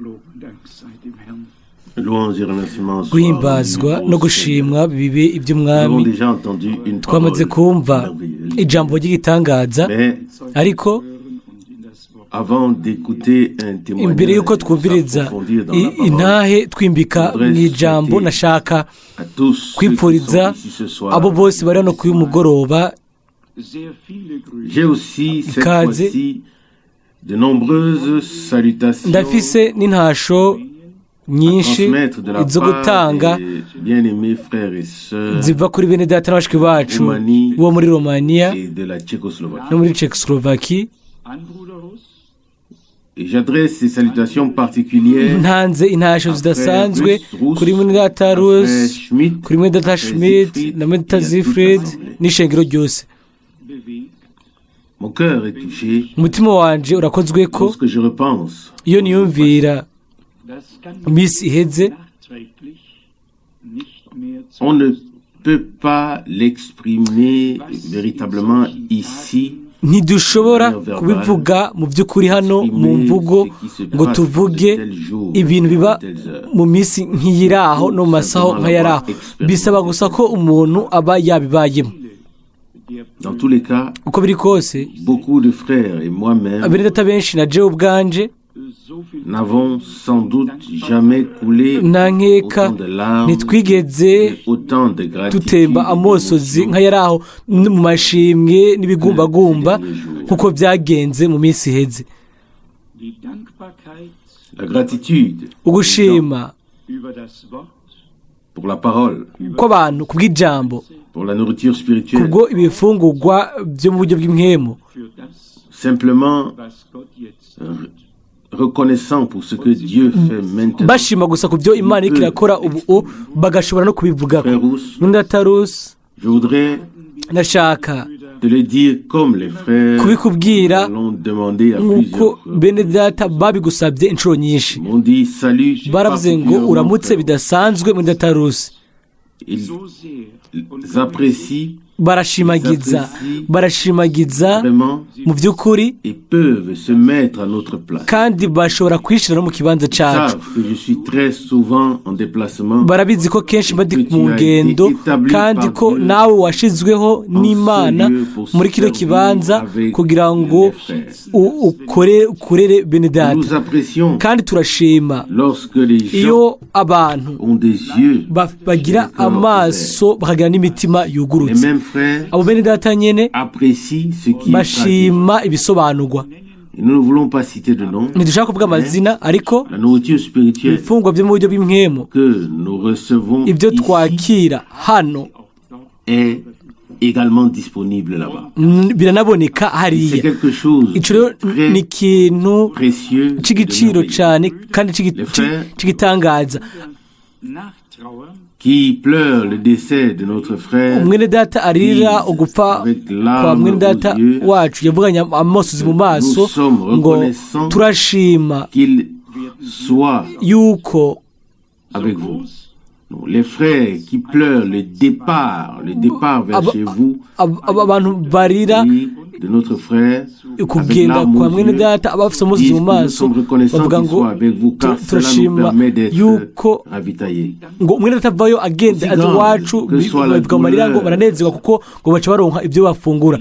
Lob und Dank sei dem Herrn. Louange et remerciements soient Guhimbazwa rendus no au gushimwa Seigneur. bibe Nous avons iby'umwami. déjà entendu une Twamaze parole kumva merveilleuse. ijambo ry'igitangaza, Mais ariko Hören und in das Wort. avant d'écouter un témoignage, imbere y'uko twumviriza s'approfondir dans la parole, intahe twimbika mu ijambo, nashaka à tous ceux qui kwipfuriza sont ici ce soir, abo bose bari hano kuri uyu mugoroba Sehr viele Grüße. j'ai aussi cette Ikaze. fois-ci de nombreuses salutations Ndafise n'intasho à nyinshi transmettre de la zo part gutanga des bien-aimés frères et sœurs ziva kuri bene data na bashiki bacu Roumanie bo muri Romania et de la Tchécoslovaquie. No muri Czechoslovaquie. An Bruder Russ, Et j'adresse ces salutations particulières Ntanze intasho à frère zidasanzwe Russ, kuri mwene data à frère Russ, Schmidt, kuri mwene data à frère Schmidt Siegfried na mwene data et à toute Siegfried l'assemblée. N'ishengero ryose. Bewegt, Mon cœur est touché Umutima wanje urakozwe ko lorsque je repense iyo niyumvira das kann iminsi iheze. Nachträglich nicht mehr zu On ne peut pas l'exprimer véritablement ici, Ntidushobora kubivuga mu by'ukuri hano mu mvugo ngo tuvuge ibintu biba mu minsi nk'iyiraho no mu masaho nk'ayaraho. Bisaba gusa ko umuntu aba yabibayemo. Der Dans tous les cas, Uko biri kose, beaucoup de frères et moi-même abene data benshi na jewe ubwanje, so viel n'avons sans doute jamais coulé nta nkeka autant de larmes ntitwigeze et autant de gratitude dutemba et amosozi d'émotion nk'ayaraho mu mashimwe n'ibigumbagumba nk'uko byagenze mu minsi iheze. Die Dankbarkeit La gratitude Ugushima über das Wort, pour la parole, kw'abantu kubw'ijambo, pour la nourriture spirituelle, kubwo ibifungurwa byo mu buryo bw'impwemu, für das, simplement was Gott jetzt reconnaissant pour ce que Dieu fait maintenant. Bashima gusa ku byo Imana iriko irakora ubu, bagashobora no kubivuga. Frère Rousse, N'undatarus, je voudrais ndashaka te le dire comme les frères kubikubwira l'ont demandé à nk'uko plusieurs bene data babigusabye inshuro nyinshi. Ils m'ont dit salut Baravuze ngo particulièrement, uramutse frère. bidasanzwe muri datarusi. Ils so sehr und apprécient Barashimagiza, barashimagiza vraiment mu by'ukuri et peuvent se mettre à notre place. Kandi bashobora kwishyira no mu kibanza Ils cyacu. savent que je suis très souvent en déplacement Barabizi ko kenshi mba ndi mu ngendo, kandi ko nawe washizweho n'Imana muri kino kibanza kugira ngo ukore ukorere bene data. Nous apprécions Kandi turashima lorsque les gens iyo abantu ont des yeux. bagira amaso bakagira n'imitima Les yugurutse. mêmes frères Abo bene data nyene apprécient ce qui est traduit. Bashima ibisobanurwa. Et nous ne voulons pas citer de nom. Ntidushaka kuvuga amazina, ariko La nourriture spirituelle ibifungwa byo mu buryo bw'impwemu que nous recevons ibyo ici twakira hano est également disponible là-bas. Biranaboneka C'est hariya. quelque chose Ico rero de très ni ikintu précieux et de c'igiciro merveilleux. cane kandi Les frères c'igitangaza. Nachtrauern qui pleurent le décès de notre frère Umwene data arira ugupfa avec kwa larmes mwene data aux yeux, wacu yavuganye amosozi mu maso nous sommes ngo reconnaissants turashima qu'il soit yuko avec vous. Non, les frères qui pleurent le départ vers chez vous, abantu barira oui, de notre frère, avec kugenda larmes kwa aux mwene yeux, data abafite amosozi disent mu que nous maso, sommes reconnaissants bavuga qu'il ngo soit avec vous, car cela nous turashima permet d'être yuko ravitaillés. Ngo mwene data avayo agenda Aussi aza grande iwacu, que soit la bavuga mu marira ngo douleur baranezerwa kuko ngo baca baronka ibyo bafungura.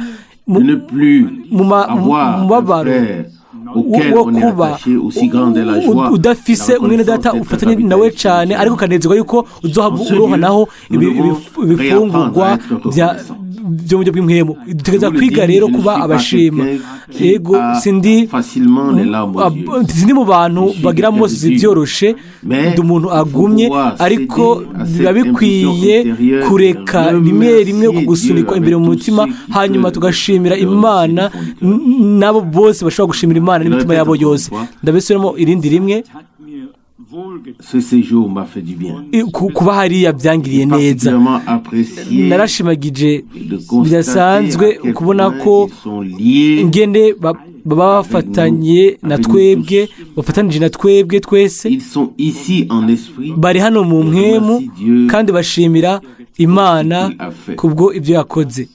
De ne plus Mu avoir un mubabaro frère auquel wo on est kuba attaché, aussi grande est la joie, udafise la mwene data reconnaissance d'être ufatanye nawe ravitaillé. cyane, ariko ukanezerwa yuko uzohava En ce uronka lieu, naho nous devons ibifungurwa réapprendre à être reconnaissants. Byo mu buryo bw'impwemu. Dutegereza Je vous le kwiga dis, rero je ne kuba suis pas abashima. quelqu'un qui Yego, a sindi facilement les larmes aux yeux. sindi mu bantu Je suis bagira quelqu'un de amosozi dur. byoroshe, Mais ndi umuntu il faut agumye, pouvoir ariko céder à cette biba bikwiye impulsion intérieure kureka et rimwe rimwe remercier kugusunikwa Dieu imbere mu avec mutima, tous ceux qui hanyuma peuvent tugashimira le remercier Imana du fond du cœur. n'abo bose bashobora gushimira Imana n'imitima répète yabo encore une yose. fois. Ndabisubiramo irindi rimwe. Hat mir wohlgetan. Ce séjour m'a fait du bien. Kuba hariya byangiriye neza. Particulièrement apprécié Narashimagije de constater bidasanzwe à quel kubona point ko ils sont liés ingene baba bafatanye na avec nous twebwe, bafatanije na twebwe twese. Ils sont ici en esprit. Bari hano mu mpwemu Remercie Dieu kandi bashimira Imana qu'il a fait. kubwo ibyo yakoze.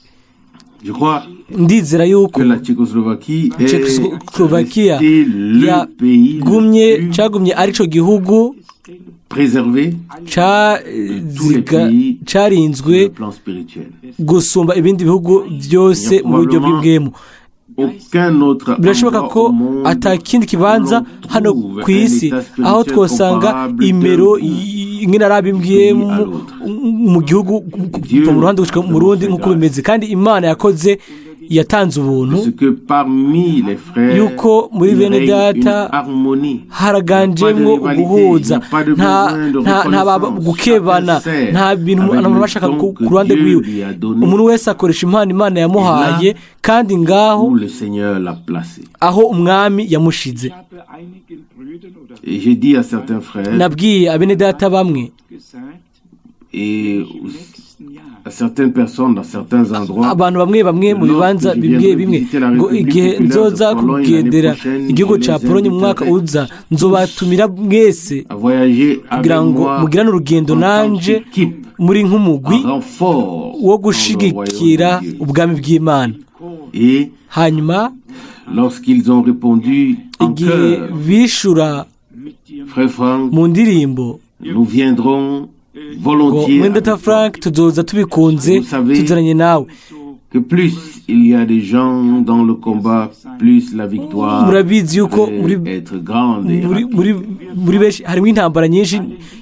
Je crois Ndizera yuko que la Tchécoslovaquie est Czechoslovakia restée le pays yagumye le plus cagumye arico gihugu préservé caziga pays carinzwe sur le plan spirituel. Gusumba ibindi bihugu byose mu buryo bw'impwemu. Aucun autre Birashoboka endroit ko au monde ata kindi kibanza où l'on hano trouve ku un isi état spirituel aho twosanga comparable imero d'un bout ingene arabimbwiye pays à l'autre. Mu gihugu, Dieu kuva mu ruhande gushika mu rundi, nous nk'uko bimeze. Kandi Imana yakoze, yatanze ubuntu Ce que parmi les frères, yuko muri il bene règne data une harmonie. haraganjemwo guhuza, nta gukebana, nta bintu abantu bashaka ku ruhande rwiwe. Umuntu wese akoresha impano Imana yamuhaye, kandi ngaho Où le Seigneur l'a placé. aho Umwami yamushize. Ich habe einigen Brüdern oder Et j'ai dit à certains frères Nabwiye abene data bamwe gesagt, et im nächsten Jahr à certaines personnes dans certains endroits, abantu bamwe bamwe mu bibanza bimwe bimwe ngo igihe nzoza kugendera igihugu cya Polonye mu mwaka uza, nzobatumira mwese à voyager avec kugira ngo moi mugirane urugendo en tant nanje qu'équipe, muri nk'umugwi en renfort wo dans le gushigikira royaume de Dieu. ubwami bw'Imana. Et Hanyuma lorsqu'ils ont répondu en igihe chœur, bishura mit dir Frère Franck, mu ndirimbo nous viendrons ngo volontiers mwene data avec toi. Frank, tuzoza tubikunze, Vous savez- tuzananye nawe. Que plus il y a des gens dans le combat, plus la victoire Murabizi yuko peut muri être grande et muri rapide. muri benshi harimo intambara nyinshi.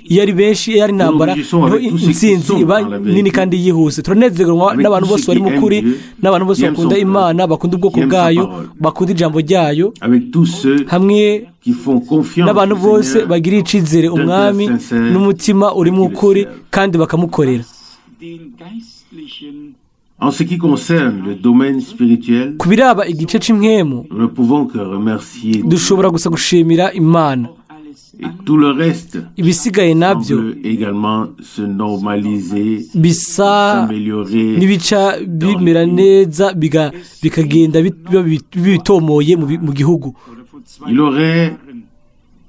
Iyo ari benshi, iyo ari intambara, niho intsinzi iba nini kandi yihuse. Turanezerwa n'abantu bose bari mu kuri, n'abantu bose bakunda Imana, bakunda ubwoko bwayo, bakunda ijambo ryayo, Avec tous ceux hamwe qui font confiance n'abantu au bose Seigneur, bagiriye icizere Umwami n'umutima urimo ukuri kandi bakamukorera. Den geistlichen En ce qui concerne le domaine spirituel, Ku biraba igice c'impwemu, nous ne pouvons que remercier Dieu. dushobora gusa gushimira Imana. Alles Et tout le reste Ibisigaye nabyo semble également se normaliser, bisa s'améliorer. n'ibica bimera neza, bikagenda biba bitomoye mu gihugu. Oder vor 2 Il aurait Jahren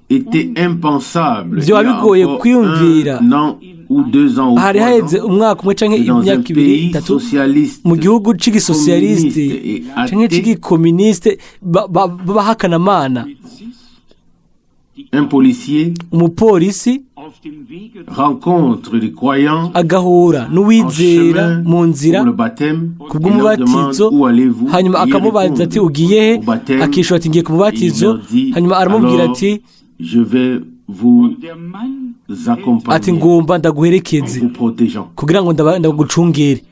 été impensable il y Vyoba a bigoye encore kwiyumvira. 1 an ou 2 ans ou Hari 3 haheze ans, umwaka umwe canke que dans un imyaka 2, pays 3, socialiste, mu gihugu c'igisosiyaliste communiste et canke athée, c'igikoministe b'abahakanamana, Polizist, die un policier umupolisi auf dem Wege rencontre des croyants agahura en n'uwizera chemin mu nzira pour le baptême, il leur kubw'umubatizo, demande où allez-vous. hanyuma Et ils akamubaza ati répondent, ugiye he? au baptême. Akishura ati ngiye ku Et il mubatizo. leur dit, Hanyuma aramubwira alors, ati je vais vous und der Mann ati accompagner ngomba en ndaguherekeze vous protégeant. kugira ngo ndagucungere.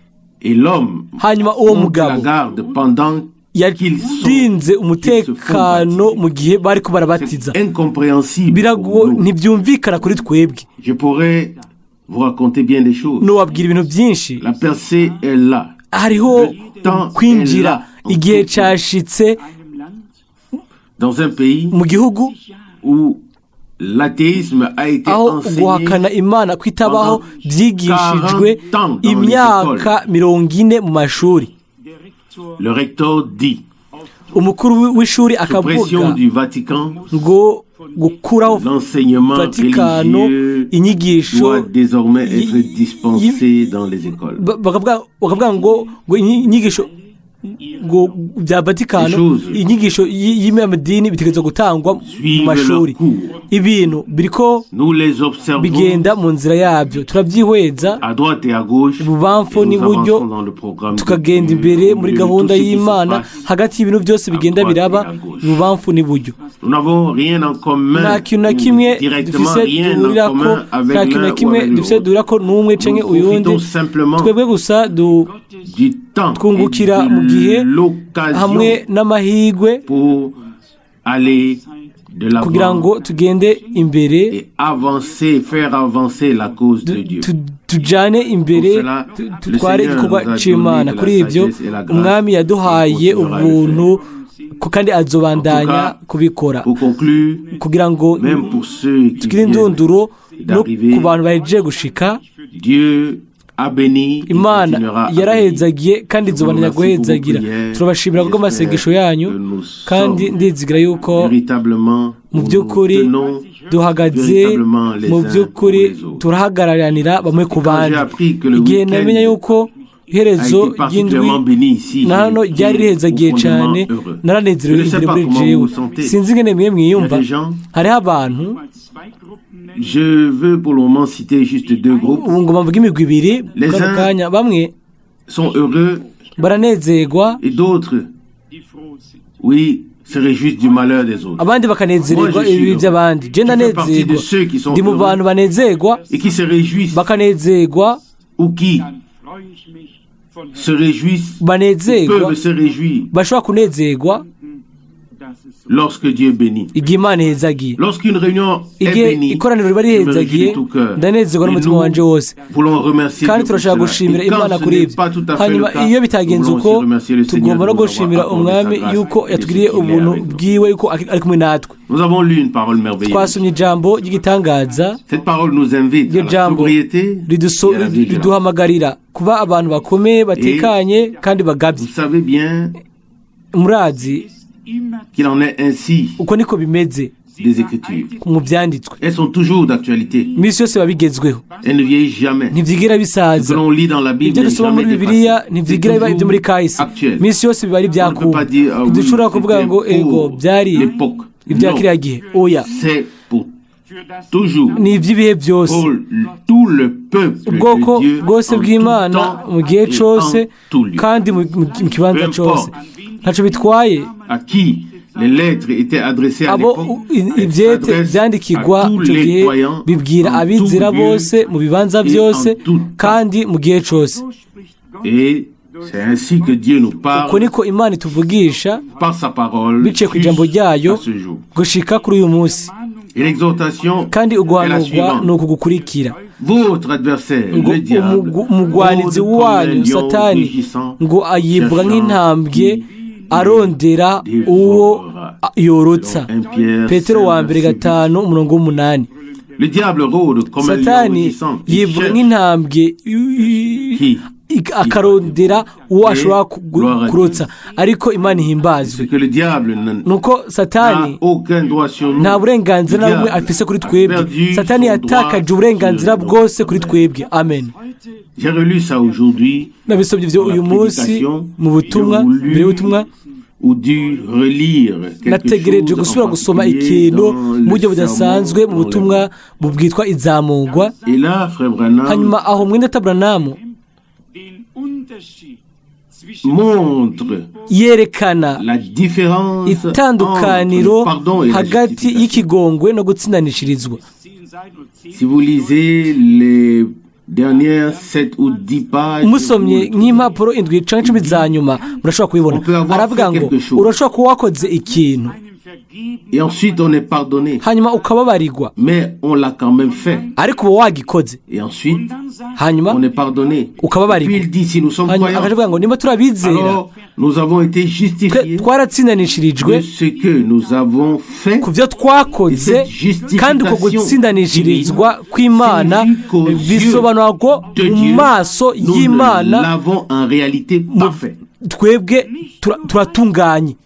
Et l'homme Hanyuma uwo monte la mugabo garde pendant qu'ils sont, yarinze qu'ils se font umutekano baptiser. mu gihe bariko barabatiza. C'est incompréhensible Birago pour nous. ntibyumvikana kuri twebwe. Je pourrais vous raconter bien des choses. Nowabwira ibintu byinshi. La percée est là. Hariho Le temps est kwinjira, là. igihe cashitse. Einem Land Dans un pays Mu gihugu où l'athéisme a été aho enseigné guhakana Imana kwitabaho pendant byigishijwe 40 ans dans les imyaka 40 mu mashuri, der Rektor Le recteur dit, umukuru w'ishuri sous pression akavuga du Vatican, ngo gukuraho l'enseignement Vatikano religieux inyigisho doit désormais être dispensé dans les écoles. Bakavuga ngo inyigisho ngo bya Vatikano, Les choses inyigisho y'amadini bitegerezwa gutangwa mu suivent mashuri. leur cours. Ibintu biriko Nous les observons bigenda mu nzira yabyo, turabyihweza à droite et à gauche, ibubamfu et nous n'iburyo, avançons dans le programme de tukagenda Dieu, imbere au muri milieu de gahunda tout ce qui se y'Imana, passe. hagati y'ibintu byose bigenda À droite biraba et à gauche. ibubamfu n'iburyo. Nous n'avons rien en commun, Nta kintu na ou kimwe directement dufise rien en duhurirako, commun nta avec kintu na l'un ou kimwe avec dufise l'autre. duhurirako n'umwe canke Nous uyundi. profitons simplement Twebwe gusa du temps et twungukira mu gihe de l'occasion hamwe n'amahirwe pour aller de kugira l'avant ngo tugende imbere, et avancer, faire avancer la cause de Dieu. Tujane imbere, Pour cela, le tutware Seigneur igikorwa nous a c'Imana. donné de la Kuri ibyo, sagesse et la grâce, Umwami yaduhaye et continuera à le ubuntu kandi azobandanya En tout cas, kubikora. pour conclure, Kugira ngo même pour ceux qui tugire viennent indunduro, no d'arriver, ku bantu bahejeje gushika, Dieu a béni et Imana continuera à bénir. yarahezagiye kandi Je vous izobandanya remercie pour vos guhezagira. prières. Turabashimira kubw'amasengesho yanyu, J'espère que nous kandi sommes ndizigira yuko véritablement, mu nous by'ukuri tenons duhagaze véritablement les mu uns by'ukuri pour les autres. turahagararanira bamwe ku Quand bandi. j'ai appris que le Igihe week-end namenya yuko Iherezo a été ry'indwi particulièrement béni ici. Na hano J'ai été ryari rihezagiye profondément cyane. heureux. Naranezerewe Je ne sais imbere pas muri comment vous jewe. vous sentez. Sinzi ingene mwe Il y mwiyumva. a des gens, Hariho abantu Mal zwei Gruppen nennen. je veux pour le moment citer juste deux groupes, ubu ngo mvuge imigwi ibiri mu Les kano uns kanya, bamwe sont heureux baranezerwa, et d'autres, Die froh sind. oui, se réjouissent du malheur des autres. Abandi bakanezererwa Moi, je suis ibibi heureux. by'abandi. Je Je fais partie de ndanezerwa, ceux qui sont ndi mu heureux bantu banezerwa, et qui se réjouissent bakanezerwa, ou qui Dann freue ich mich von se Herzen, réjouissent, banezerwa, peuvent se réjouir bashobora kunezerwa dass es so lorsque Dieu bénit. Igihe Imana ihezagiye. Lorsqu'une réunion est Igihe bénie, ikoraniro riba je me réjouis rihezagiye, de tout cœur. ndanezerwa Et n'umutima nous wanje wose. voulons remercier Kandi Dieu pour turashaka cela. gushimira Et quand Imana ce kuri n'est ibyo. pas tout à fait Hanyuma le cas, iyo bitagenze nous voulons uko, aussi remercier le Seigneur tugomba de no nous avoir gushimira accordé Umwami sa grâce yuko et de ce yatugiriye qu'il est ubuntu avec nous. bwiwe, yuko ari kumwe natwe. Nous avons lu une parole merveilleuse. Twasomye ijambo ry'igitangaza. Cette parole nous invite Iryo à la jambo sobriété et à la vigilance. Riduhamagarira kuba abantu bakomeye, batekanye kandi bagabye. Vous savez bien Murazi ist immer qu'il en est ainsi uko niko bimeze des Écritures. mu byanditswe. Elles sont toujours d'actualité. Iminsi yose biba bigezweho. Elles ne vieillissent jamais. Ntibyigira Ce que bisaza. l'on lit dans la Bible Ibyo n'est dusoma muri jamais Bibiliya dépassé. ntibyigira biba C'est ibyo muri toujours kahise. actuel. Iminsi yose biba ari On ne peut ibyakuba. pas dire, ah oui, Ntidushobora kuvuga c'était ngo ego pour byari l'époque. ibya Non, kiriya gihe, oya. c'est pour für das toujours, Ni iby'ibihe byose, pour tout le peuple ubwoko de Dieu, bwose en tout bw'Imana, temps mu gihe et cose en tout lieu. kandi mu kibanza Peu cose. importe Ntaco bitwaye à qui les lettres étaient adressées à abo l'époque, elles ibyete s'adressent à byandikirwa tous icyo les gihe, croyants bibwira en tout abizera lieu bose mu bibanza et en byose tout temps. kandi mu gihe cose. So spricht Gott Et c'est ainsi que Dieu nous Uko parle niko Imana ituvugisha par sa parole biciye ku ijambo ryayo jusqu'à ce jour. gushika kuri uyu munsi. Et l'exhortation Kandi est la uguhanurwa suivante. ni uku gukurikira: Votre adversaire, ngo le diable, umugwanizi rôde comme un wanyu lion Satani rugissant, ngo ayivuga cherchant nk'intambwe qui arondera uwo dévorera. yorotsa. Selon 1 Pierre Petero wa 5, mbere verset 8. 5 umurongo w'8. Le diable rôde comme un lion Satani rugissant. Il yivuga cherche nk'intambwe qui akarondera uwo Et ashobora gloire à Dieu. kurotsa, ariko Imana Ce ihimbazwe que le diable nuko Satani n'a aucun droit sur nous. nta burenganzira Le na bumwe diable afise kuri a twebwe. perdu Satani son droit yatakaje uburenganzira sur nous. bwose kuri twebwe. Amen. Heute J'ai relu ça aujourd'hui Nabisomye ibyo dans la uyu munsi prédication. mu butumwa, J'ai voulu mbere y'ubutumwa. ou dû relire quelque Nategereje chose en gusubira gusoma particulier ikintu dans mu le buryo budasanzwe sermon mu butumwa bubwitwa izamugwa. Et là, frère Branham Hanyuma aho mwene Taburanamu den Unterschied zwischen montre yerekana la différence entre itandukaniro le pardon et la hagati justification. y'ikigongwe no gutsindanishirizwa. 10 Seiten und 10 Si vous lisez les dernières 7 ou 10 pages, Musomye vous- nk'impapuro 7 canke 10 za nyuma, murashobora kubibona. On peut avoir Aravuga fait ngo quelque chose. urashobora kuba wakoze ikintu, einem vergeben et ensuite on est pardonné, hanyuma ukababarirwa, mais on l'a quand même fait. Ariko uba wagikoze. Et ensuite, dann sagt Hanyuma on est pardonné. Et ukababarirwa. puis il dit, si nous sommes Hanyuma croyants, akavuga ngo nimba turabizera, alors nous avons été twe justifiés twaratsindanishirijwe de ce que nous avons fait. ku byo twakoze. Et cette justification Kandi uko gutsindanishirizwa kw'Imana signifie qu'aux yeux bisobanura ko de mu Dieu, maso nous ne y'Imana l'avons en réalité pas fait. twebwe turatunganye.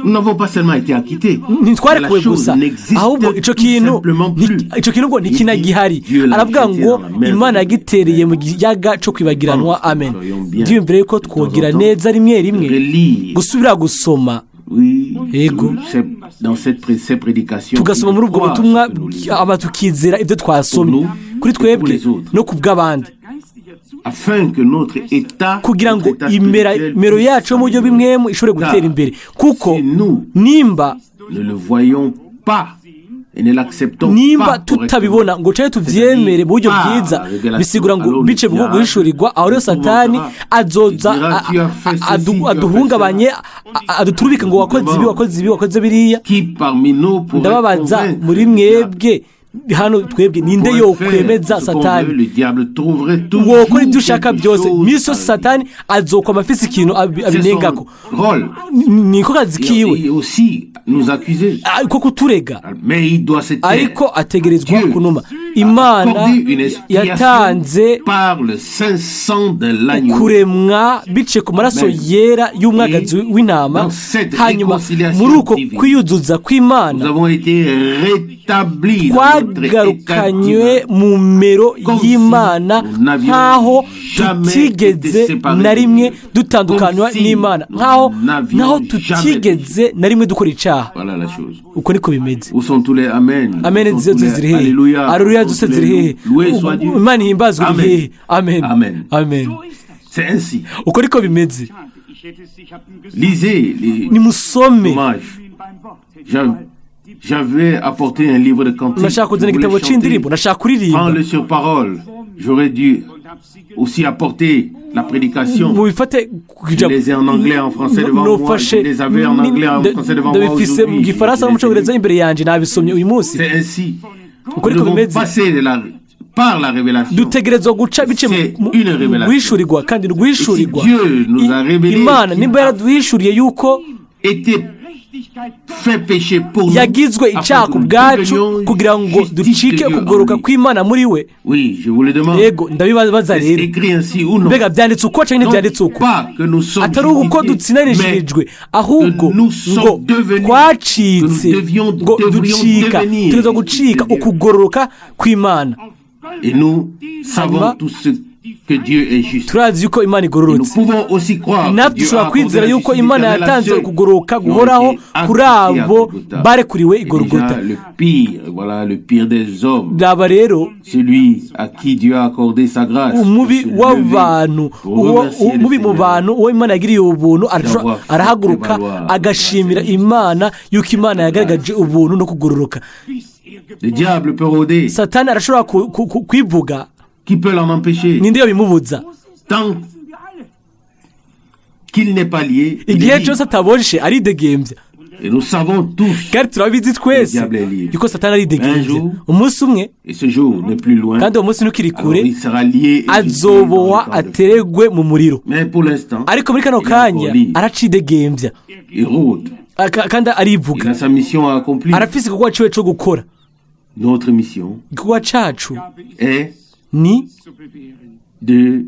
Nous n'avons pas seulement été acquittés, mais la Ntitwarekuwe chose gusa, n'existe ahubwo ico tout kintu simplement plus. ico kintu ngo ntikinagihari. Dieu l'a Aravuga jeté ngo dans la mer Imana de yagitereye mu kiyaga co kwibagiranwa. Amen. Soyons bien. Ndiyumvire yuko De temps twogira en temps, neza rimwe rimwe relire. gusubira gusoma. Oui, Ego. c'est dans ces prédications. Tugasoma muri ubwo croire butumwa ce que nous lisons. aba tukizera ibyo twasomye, Pour nous kuri et twebwe pour les autres. no ku bw'abandi, geistlicher Zustand Afin que notre état, kugira ngo notre état imero spirituel imero puisse yacu yo mu buryo s'améliorer. bw'imwemu ishobore gutera Car imbere, kuko si nous nimba ne le voyons pas et ne l'acceptons nimba pas correctement, tutabibona ngo canke tuvyemere mu buryo bwiza, bisigura ngo bice mu guhishurirwa, aho rero Satani azoza aduhungabanye, aduturubike ngo wakoze ibi, wakoze ibi, wakoze biriya. qui parmi nous pourrait Ndababaza, convaincre muri le diable, mwebwe hano twebwe ninde pourrait yokwemeza faire ce qu'on veut, Satani? le diable trouverait toujours Wokora ibyo ushaka quelque byose, chose misi yose à dire. Satani azokwama afise ikintu C'est abinengako. son rôle. Niko kazi kiwe. Et aussi nous accuser. Ko kuturega. Mais il doit se taire. Ariko ategerezwa Dieu kunuma. Imana accordé une expiation yatanze par le saint sang de l'agneau. Kuremwa biciye ku maraso Amen. yera y'umwagazi w'intama. Dans cette Hanyuma réconciliation muri uko divine, kwiyuzuza kw'Imana, nous avons été rétablis dans notre état twagarukanywe divin. mu mero Comme si y'Imana, nous n'avions nk'aho jamais tutigeze été séparés na de rimwe Dieu. dutandukanywa Comme si n'Imana, nous nk'aho n'avions nk'aho jamais tutigeze na rimwe dukora icyaha. Voilà la chose. Uko niko bimeze. Où sont tous les Amen? Amen Où sont tous zose les ziri hehe? Alléluia? Aleluya Où sont zose tous ziri les hehe? Loué soit Dieu. Imana ihimbazwe iri Amen. hehe? Amen. Amen. Amen. So ist das. C'est ainsi. Uko niko bimeze. Schade, ich hätte es, ich habe ihm gesagt, Lisez les Nimusome. hommages. ihn beim Wort hätte J'avais apporté un livre de cantique. Nashaka kuzana Je voulais igitabo chanter. c'indirimbo, nashaka kuririmba. Prends-le sur parole. J'aurais dû und hab sie aussi apporter la prédication. Mubifate ku Je ijambo. les ai en anglais, en français devant moi. Nofashe Je les avais en anglais, en français devant moi ndabifise mu aujourd'hui. gifaransa Je no mu les ai cyongereza lus. imbere yanjye, nabisomye uyu munsi. C'est ainsi. Uko Nous niko devons bimeze. passer par la révélation. Dutegerezwa guca bice C'est une révélation. guhishurirwa kandi guhishurirwa. Et si Dieu nous a révélé Imana qu'il nimba a yaraduhishuriye yuko été Gerechtigkeit fait péché pour nous, yagizwe afin icyaha que ku nous bwacu devenions kugira ngo justice de ducike Dieu en kugoroka lui. kw'Imana muri we. Oui, je vous le demande. Yego, ndabibaza Est-ce rero. écrit ainsi ou non? Mbega byanditse uko cyangwa Non ntibyanditse uko? pas que nous sommes Atari uko justifiés, mais dutsinanishirijwe, ahubwo que nous sommes ngo devenus, twacitse, que nous devions- ngo devrions ducika, devenir tugerezwa justice gucika de Dieu. ukugororoka kw'Imana. Et nous savons Hanyuma, tout ce que Dieu est juste. Turazi yuko Imana Et nous igororotse. pouvons aussi croire que Natwe Dieu a dushobora accordé kwizera la yuko justice Imana éternelle à yatanze ceux ukugororoka qui ont guhoraho été kuri acquittés à abo Golgotha. barekuriwe Et i Golgotha. déjà, le pire, voilà, le pire des hommes, Raba rero, celui à qui Dieu a accordé sa grâce, umubi peut se lever w'abantu, pour uwo remercier le umubi mu Seigneur bantu uwo Imana yagiriye ubuntu, d'avoir fait arahaguruka prévaloir agashimira la grâce. Imana yuko Imana yagaragaje ubuntu no kugororoka. Bis er Le diable peut rôder. Satani arashobora kwivuga. Qui peut l'en empêcher? Ninde yobimubuza? Tant sind wir alle. qu'il n'est pas lié, il Igihe est libre. cyose ataboshe aridegembya. Et nous savons tous, Kandi turabizi twese diable est libre. yuko Satani Un aridegembya. jour, Umunsi umwe, et ce jour n'est plus loin, kandi uwo munsi ntukiri alors kure, il sera lié et jeté dans azobohwa le temps de feu. ateregwe mu muriro. Mais pour l'instant, Ariko muri kano il est kanya encore libre. aracidegembya. Il rôde. Kandi Il arivuga. a sa mission à accomplir. Arafise igikorwa ciwe co gukora. Notre mission Igikorwa cacu est ni Zu bewähren. de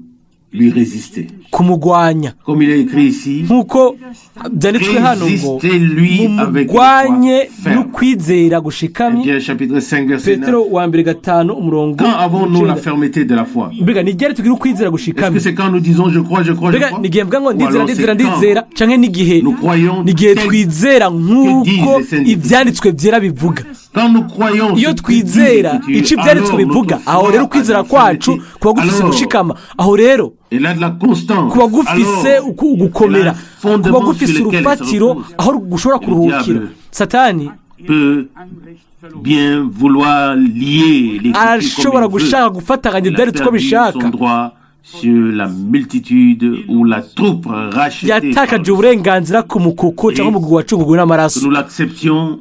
lui résister. kumugwanya. Comme il est écrit ici, Nk'uko byanditswe hano ngo résistez-lui avec une mumugwanye foi ferme. n'ukwizera gushikamye. Pierre chapitre 5 verset 9. Petero wa mbere 5 umurongo Quand avons-nous la w'icenda. fermeté de la foi? Mbega ni ryari tugira ukwizera Est-ce gushikamye? que c'est quand nous disons je crois, je crois, je Mbega crois? ni igihe mvuga ngo Ou ndizera, alors ndizera, c'est quand ndizera, canke n'igihe nous croyons n'igihe tel twizera nk'uko disent les saintes ibyanditswe byera bivuga? Quand nous croyons Iyo ce que dit twizera l'Écriture, ico ibyanditswe alors bivuga, notre aho foi rero a ukwizera la kwacu fermeté. kuba gufise Alors, gushikama, aho rero elle a de la constance. kuba gufise Alors, ugukomera, elle a un fondement kuba gufise sur lequel elle se urufatiro repose. aho gushobora Le kuruhukira. diable Satani peut Anrecht verloren. bien vouloir lier l'Écriture arashobora comme il veut. gushaka gufataganya Il a ibyanditswe uko perdu abishaka. son droit sur la multitude ou la troupe rachetée par Yatakaje le uburenganzira ku mukuku cyangwa umugwi wacunguwe Que n'amaraso. nous l'acceptions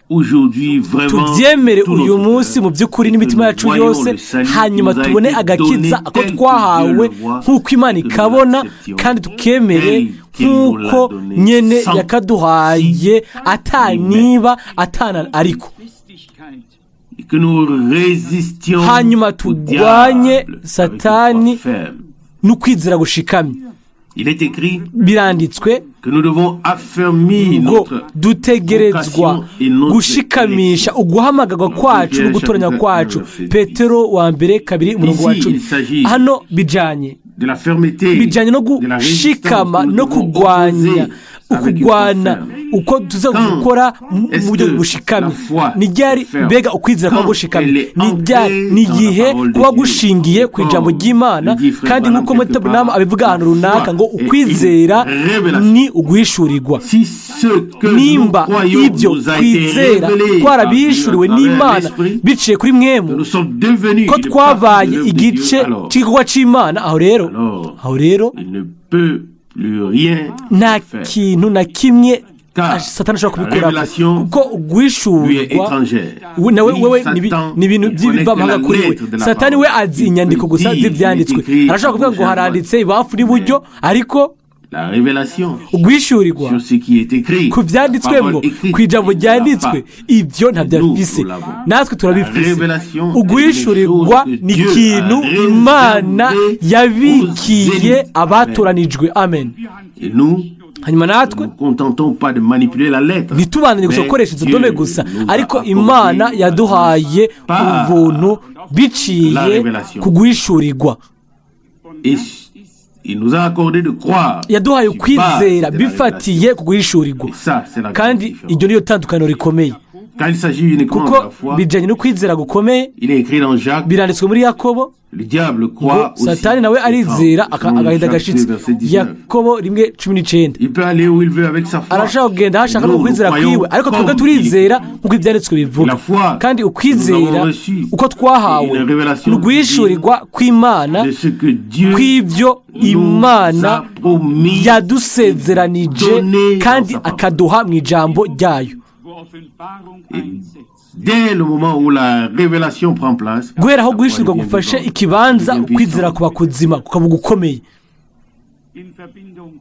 aujourd'hui vraiment Tubyemere tout uyu notre munsi cœur, mu by'ukuri et que n'imitima nous yacu voyons yose, le salut qui hanyuma nous a tubone été agakiza donné ako tel que Dieu twahawe le voit, nk'uko Imana et que nous ikabona, l'acceptions kandi tukemere tel qu'il nous l'a nk'uko donné, nyene sans yakaduhaye, ata ni mais. niba atana ariko. Festigkeit. Et que nous résistions Hanyuma au turwanye diable avec une foi Satani ferme. n'ukwizera gushikamye. Il est écrit Biranditswe que nous devons affermir ngo notre dutegerezwa vocation et notre gushikamisha élection. uguhamagarwa kwacu Pierre no gutoranya chapitre kwacu. 1, verset Petero wa mbere 2 umurongo wa Ici, 10. il s'agit Hano bijanye de la fermeté, bijanye no de la résistance gushikama que nous no devons kurwanya, opposer avec une foi ukugwana ferme. uko tuza Quand gukora mu est-ce buryo que la bushikamye. foi Ni ryari est ferme? mbega ukwizera kuba Quand gushikamye? elle est Ni ryari? ancrée Ni dans la igihe parole de kuba Dieu. gushingiye ku ijambo Comme ry'Imana. le dit frère Kandi Branham nk'uko quelque Mutabunamu part, abivuga la ahantu runaka foi ngo est ukwizera une révélation. ni uguhishurirwa. Si ce que nous Nimba croyons ibyo nous a été twizera révélé par Dieu à twarabihishuriwe travers n'Imana l'Esprit, biciye kuri que mwemu, nous sommes devenus ko une partie de twabaye l'œuvre de Dieu, igice alors, cy'igikorwa c'Imana, aho rero, alors, aho rero il ne peut plus rien nta faire. Kintu na kimwe Car Satani ashobora la kubikora, révélation kuko lui est guhishurirwa étrangère. nawe Lui, wewe Satan, ni ibintu il connaît que by'ibivamahanga la kuri we. lettre de la Satani we parole. azi Il inyandiko peut gusa dire, z'ibyanditswe. il est écrit Arashobora kuvuga à ngo gauche, à haranditse ibamfu n'iburyo, ariko La La révélation Uguhishurirwa sur ce qui est écrit, ku la byanditswemwo, parole écrite, ku ijambo il ne l'a ryanditswe, pas. ibyo ntabyo Nous, afise. nous l'avons. Natwe turabifise. La révélation Uguhishurirwa est une chose que ni Dieu ikintu a Imana réservé yabikiye aux élus. abatoranijwe. Amen. Et nous, Hanyuma ne natwe nous contentons pas de manipuler la lettre. ntitubandanye gusa Mais gukoresha izo Dieu ndome gusa, nous a ariko accordé Imana la yaduhaye par ubuntu biciye la révélation. ku guhishurirwa. Et il nous a accordé de croire Yaduhaye sur base ukwizera de la bifatiye révélation. ku guhishurirwa. Et ça, c'est la grande Kandi différence. iryo niyo tandukaniro rikomeye. Quand il s'agit uniquement de Kuko la foi, bijyanye no kwizera gukomeye, il est écrit dans Jacques, biranditswe muri Yakobo le diable ngo croit aussi. Satani nawe arizera agahinda Jacques 2, gashitse. verset 19. Yakobo 1:19. Il peut aller où il veut avec sa foi. Arashaka kugenda aho ashaka no Nous, nous kwizera croyons kwiwe, ariko twebwe comme il turizera nk'uko ibyanditswe bivuga. La foi Kandi nous ukwizera avons reçue uko twahawe une révélation ni uguhishurirwa kw'Imana de ce que Dieu kw'ibyo nous Imana a promis yadusezeranije donné dans kandi sa parole. akaduha mu ijambo ryayo. Wo Offenbarung einsetzt. Dès le moment où la révélation prend place, Guhera aho la foi guhishurirwa devient gufashe vivante, ikibanza, devient ukwizera puissante. kuba kuzima, kukaba gukomeye. In Verbindung,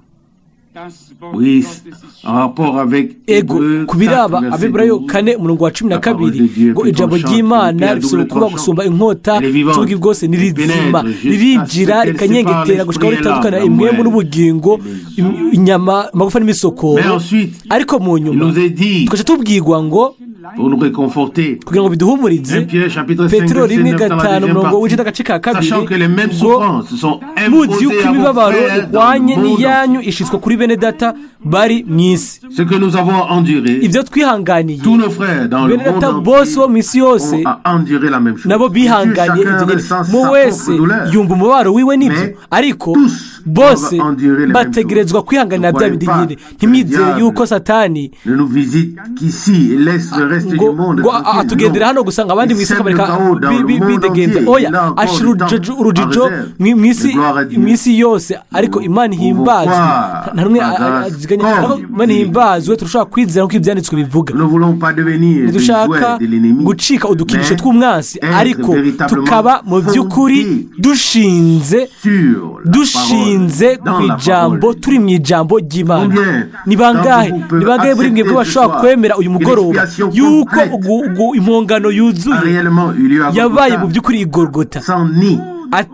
das Wort Oui, Gottes ist en rapport avec Ego Hébreux ku biraba 4, verset Abeburayo 12, 4:12 La parole de Dieu ngo plus ijambo tranchante, ry'Imana l'épée à rifise double urukuba tranchant. gusumba inkota Elle est vivante. z'ubugi bwose, ni Elle rizima, pénètre jusqu'à ririnjira ce qu'elle rikanyengetera sépare gushika aho l'esprit et ritandukana l'âme, la impwemu moelle n'ubugingo, et les os. inyama, amagufa n'imisokoro. Mais ensuite, Ariko mu il nyuma nous est dit, tugaca tubwirwa ngo pour nous réconforter, kugira ngo biduhumurize, 1 Pierre chapitre 5 Petero verset 1 9 dans la 5 deuxième umurongo w'icenda partie, agace ka kabiri sachant que les mêmes ngo souffrances sont muzi imposées yuko à vos imibabaro frères dans ihwanye le monde n'iyanyu entier. ishitswa kuri bene data bari mu isi. Ce que nous avons enduré, Ibyo twihanganiye, tous nos frères dans le bene monde data bose bo entier mu isi yose ont à endurer la même chose. nabo Bien sûr, bihanganiye chacun ibyo nyine. ressent Mu sa wese propre douleur. yumva umubabaro wiwe n'ibyo, Mais ariko tous bose doivent endurer les mêmes bategerezwa choses. kwihanganira Ne bya croyez bindi pas nyine. que le Ntimwizere diable yuko Satani ne nous visite qu'ici et laisse le reste du ngo monde ngo tranquille. atugendera Non. hano gusa ngo abandi Il mu isi sème le akabareka chaos dans le monde bidegenza. entier. Oya, Il a encore ashira du temps urujijo en réserve. mw'isi Mais gloire à Dieu. mw'isi yose, ariko Imana Nous ihimbazwe. pouvons croire Nta n'umwe par grâce aziganya, comme ariko Imana il est. ihimbazwe, turashobora kwizera nk'uko ibyanditswe bivuga. Nous ne voulons pas devenir des Ntidushaka jouets de l'ennemi, gucika udukinisho mais tw'umwansi, être ariko véritablement tukaba mu by'ukuri fondés dushinze sur la dushinze parole, dans ku la ijambo, parole de turi mu ijambo ry'Imana. Combien Ni bangahe, d'entre vous peuvent ni bangahe muri mwebwe accepter ce bashobora soir kwemera uyu que mugoroba l'expiation yuko complète impongano a yuzuye réellement eu lieu à yabaye mu Golgotha, by'ukuri i Golgota, sans ni, ata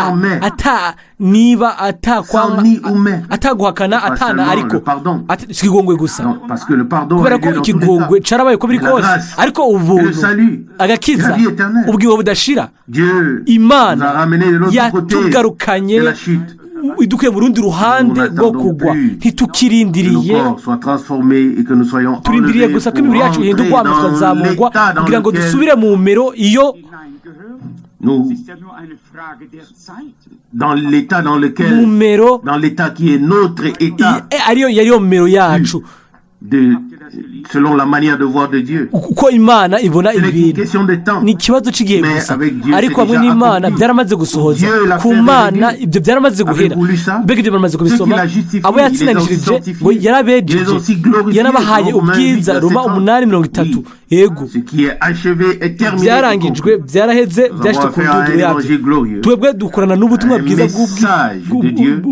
sans mais, ata niba ata sans ni ou mais. ataguhakana, Pas atana seulement ariko le pardon. Si ikigongwe gusa. Non, parce que le pardon a Kubera eu ko lieu dans tous les ikigongwe cas. carabaye uko biri Mais la kose, grâce ariko et le ubuntu, salut, agakiza, la vie éternelle. ubugingo budashira, Dieu nous a Imana ramenés de l'autre côté yatugarukanye de la chute. idukuye mu rundi ruhande Nous rwo n'attendons kugwa. plus que nos Ntitukirindiriye, corps soient transformés et que nous soyons turindiriye enlevés gusa ko pour imibiri yacu rentrer ihindurwa, dans tukazamurwa l'état dans kugira ngo lequel dusubire mu mero iyo hineingehört. nous, Es ist ja nur eine Frage der Zeit. dans l'état dans mu lequel, mero dans l'état qui est notre état, ariyo yariyo mero yacu, de, selon la manière de voir de Dieu. uko Imana ibona Ce n'est qu'une ibintu. question de temps. Ni ikibazo cy'igihe Mais gusa, avec Dieu, ariko c'est hamwe déjà n'Imana accompli. byaramaze gusohoza. Dieu l'a Ku fait Mana révélé. ibyo byaramaze guhera. Avez voulu ça? Mbega ibyo baramaze kubisoma? Ceux qu'il a justifiés, Abo il les a aussi yatsindanishirije sanctifiés. ngo Il les yarabejeje, a aussi glorifiés. yanabahaye Romains 8, ubwiza. verset Roma 30. 8:30. Oui. Yego, Ce qui est achevé est terminé. byarangijwe, byaraheze, Nous avons byashyizwe ku affaire à un ndunduro yabyo. évangile glorieux. Twebwe dukorana n'ubutumwa Un bwiza message de Dieu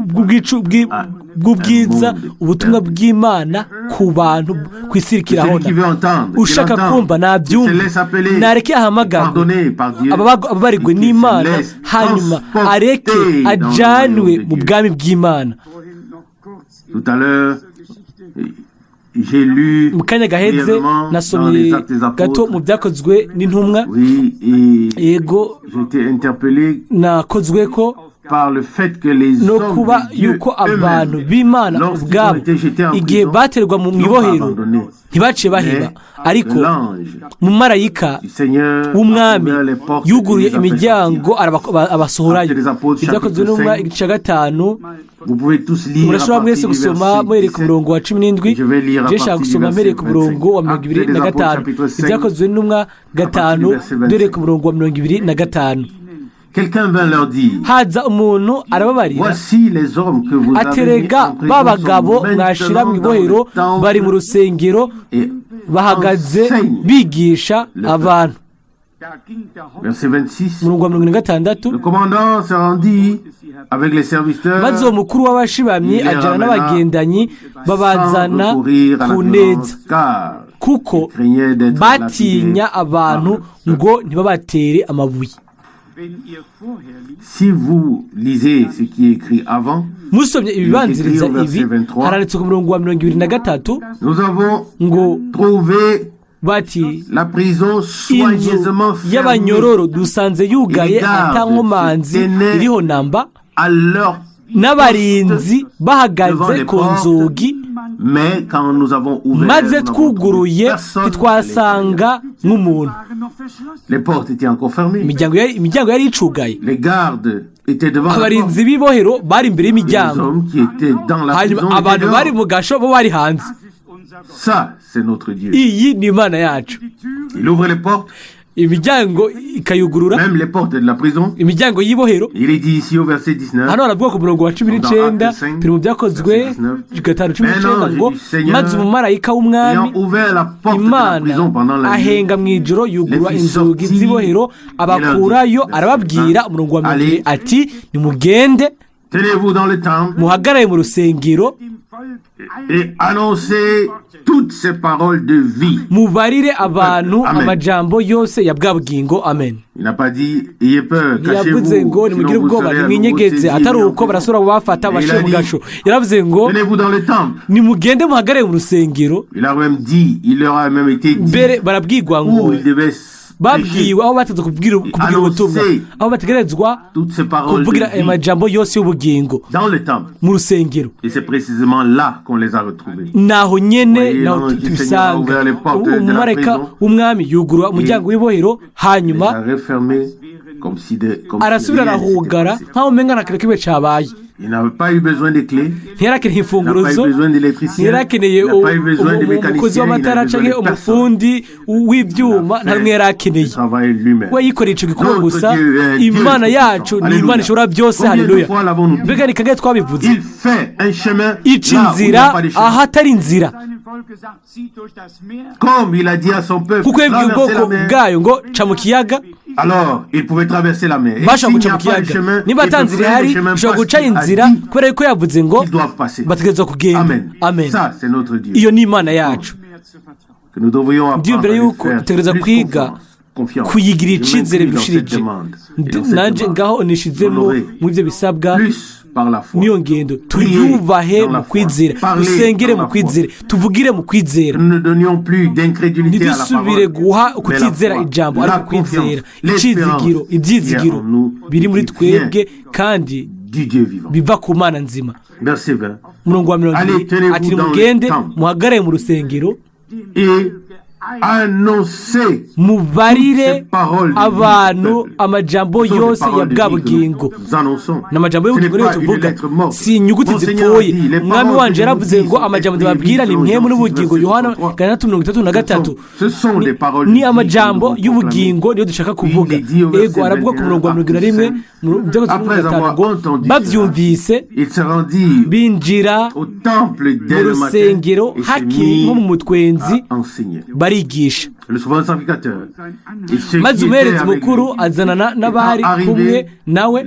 à bw'ubwiza, un monde ubutumwa perdu. bw'Imana ku bantu ku isi iriko Celui irahona. qui veut entendre, qu'il Ushaka entende, kumva qu'il se nabyumve, laisse appeler, nareke ahamagarwe, pardonné par Dieu, ababarigwe et qu'il se n'Imana, laisse hanyuma areke transporter dans le ajanwe royaume de mu Dieu. bwami bw'Imana. Vorhin noch kurz in Tout à l'heure, dieser Geschichte j'ai lu Mu kanya gaheze brièvement dans nasomye les Actes des gato mu Apôtres. byakozwe n'intumwa. Oui, et Yego, j'ai été interpellé nakozwe ko par le fait que les no hommes kuba de Dieu yuko abantu eux-mêmes, b'Imana lorsqu'ils ont ubwabo, été jetés en igihe prison, baterwa mu n'ont pas ibohero, abandonné. ntibaciye baheba, Mais ariko l'ange umumarayika du Seigneur a w'Umwami ouvert les portes et yuguruye les a fait imiryango sortir. abasohorayo. Actes des Apôtres, Ibyakozwe chapitre n'intumwa 5. igice cya 5. Vous pouvez tous lire à Murashobora mwese partir du gusoma verset muhereye ku 17. murongo wa 17. Je vais lire à Je nshaka partir du gusoma verset mpereye ku murongo wa 25. mirongo ibiri Actes na des Apôtres, gatanu. chapitre 5, Ibyakozwe n'intumwa 5, verset 25. duhereye ku murongo wa 25. Quelqu'un vint leur dire, Haza umuntu arababarira, voici les hommes que vous avez mis aterega en prison ba bagabo sont mwashira mu maintenant dans ibohero le bari mu temple rusengero et bahagaze enseignent bigisha le abantu. Da ging der Verset 26. Umurongo wa 46. Le commandant se rendit avec les serviteurs Maze uwo mukuru w'abashibamyi ajyana n'abagendanyi sans babazana recourir à la ku violence, neza, car kuko ils craignaient d'être batinya lapidés abantu par le peuple. ngo ntibabatere amabuye. Wenn ihr vorher liest, Si vous lisez ce qui est écrit avant, Musomye ibibanziriza ibi, haranditse ku murongo wa 23 nous avons ngo trouvé bati la prison inzu soigneusement fermée y'abanyororo dusanze yugaye ata nkomanzi iriho namba, à leur n'abarinzi bahagaze ku nzugi, Mais quand nous avons ouvert, maze nous n'avons trouvé twuguruye personne à l'intérieur. ntitwasanga nk'umuntu. Waren noch verschlossen. Les portes étaient encore fermées. Imiryango yari icugaye. Les gardes étaient devant la porte. Abarinzi b'ibohero bari imbere Les y'imiryango. hommes qui étaient dans la Hanyuma prison étaient abantu bari dehors. mu gasho bo bari hanze. Das ist unser Gott. Ça, c'est notre Dieu. Iyi ni Imana yacu. Die Türen Il ouvre les portes, Imiryango ikayugurura, même les portes de la prison. imiryango y'ibohero. Il est dit ici au verset 19. Hano haravuga ku murongo wa 19, turi mu Byakozwe 5:19 ngo maze umumarayika w'Umwami Ayant ouvert la porte de la Imana prison pendant la nuit, ahenga mu ijoro yugurura inzugi z'ibohero abakurayo, arababwira, umurongo wa 20, ati nimugende tenez-vous dans le temple muhagarare mu rusengero dem Volk et annoncez toutes ces paroles de vie. Mubarire abantu Amen. amajambo yose ya bwa bugingo. Amen. Il n'a pas dit, ayez peur, Ntiyavuze cachez-vous, ngo nimugire sinon vous ubwoba, serez à nouveau nimwinyegeze, saisis et atari mis en uko prison. barasubira bafata Mais il bashyire a mu dit, gasho. Yaravuze ngo tenez-vous dans le temple. nimugende muhagarare mu rusengero. Il a même dit, il leur a même été dit Mbere barabwirwa ngo où ils devaient prêcher babwiwe aho bategetswe kubwira ubutumwa, aho bategerezwa toutes ces paroles kuvugira de ayo vie majambo yose y'ubugingo dans le temple. mu rusengero. Et c'est précisément là qu'on les a retrouvés. Naho nyene Voyez, naho l'ange du Seigneur a tubisanga. ouvert les portes de la Umumarayika prison. w'Umwami yugurura umuryango w'ibohero, Il les hanyuma a refermés comme si, comme si arasubira rien ne s'était arahugara passé. nkaho umenga nta kintu kimwe cabaye. Il n'avait pas eu besoin de clés, Ntiyarakeneye il n'a pas eu imfunguruzo, besoin d'électricien, il ntiyarakeneye n'a pas eu besoin de umukozi mécanicien, il w'amatara n'a besoin canke de personne. umufundi w'ivyuma, nta n'umwe yari Il akeneye. travaille lui-même. We yikoreye ico gikorwa Notre gusa. Dieu est un Dieu Imana tout-puissant. yacu ni Alléluia. Imana ishobora byose. Combien de Haleluya. fois l'avons-nous dit? Mbega ni kangahe twabivuze? Il fait un chemin Ica là où il n'y a inzira pas de chemin. ahatari inzira. Seinem Volk gesagt, zieht durch das Meer. Comme il a dit à son peuple, Kuko yabwiye traversez la ubwoko mer. bwayo ngo ca mu kiyaga, Alors, il pouvait traverser la mer. Et bashobora s'il guca n'y a mu pas de kiyaga. chemin, Niba il ata peut nzira faire le ihari, chemin ushobora parce guca qu'il a inzira dit kubera yuko yavuze ngo qu'ils doivent passer. bategerezwa kugenda. Amen. Amen. Ça, c'est notre Dieu. Iyo ni Imana yacu. Meer zu vertrauen. Que nous devrions apprendre Ndiyumvira à lui yuko faire dutegereza plus kwiga confiance. kuyigira Je icizere m'incline dans cette birushirije. demande et dans cette Nanjye demande. ngaho nishizemo Honorer mu byo bisabwa plus par la foi. n'iyo ngendo, tuyubahe dans la mu foi. kwizera, Parler dusengere dans mu la foi. kwizera, tuvugire mu kwizera. Nous ne donnions plus d'incrédulité à la Ntidusubire parole, guha mais la kutizera foi, ijambo, la ariko kwizera, confiance, icizigiro, l'espérance qui est ibyizigiro en nous biri muri et qui vient twebwe kandi du Dieu vivant. biva ku Mana nzima. Verset 20. Umurongo wa mirongo Allez, ibiri tenez-vous ati dans le nimugende temple. muhagarare mu rusengero Et annoncez mubarire ces paroles de vie abantu au peuple. amajambo Ce sont des yose ya paroles de bwa vie que bugingo. nous annonçons. Ni amajambo Ce n'est y'ubugingo niyo pas une tuvuga, lettre morte. si inyuguti Mon Seigneur zipfuye. dit, les Umwami paroles wanje que je yaravuze vous dis ngo sont amajambo esprit et ndababwira vie, ni selon mpwemu Jean 6, n'ubugingo, verset Yohana 63. 6:33. Ce sont des paroles de Ni vie que amajambo nous devons y'ubugingo niyo dushaka kuvuga. Il est dit au verset Ego aravuga ku murongo wa 21 mu byakozwe Après 5 avoir ngo entendu babyumvise Il se rendit binjira au temple mu dès le matin rusengero et se hakiri nko mu mit mutwenzi à enseigner. barigisha. Le souverain sacrificateur Sein Anhang et ceux Maze qui étaient umuherezi avec mukuru lui, azanana n'abari étant kumwe arrivés, nawe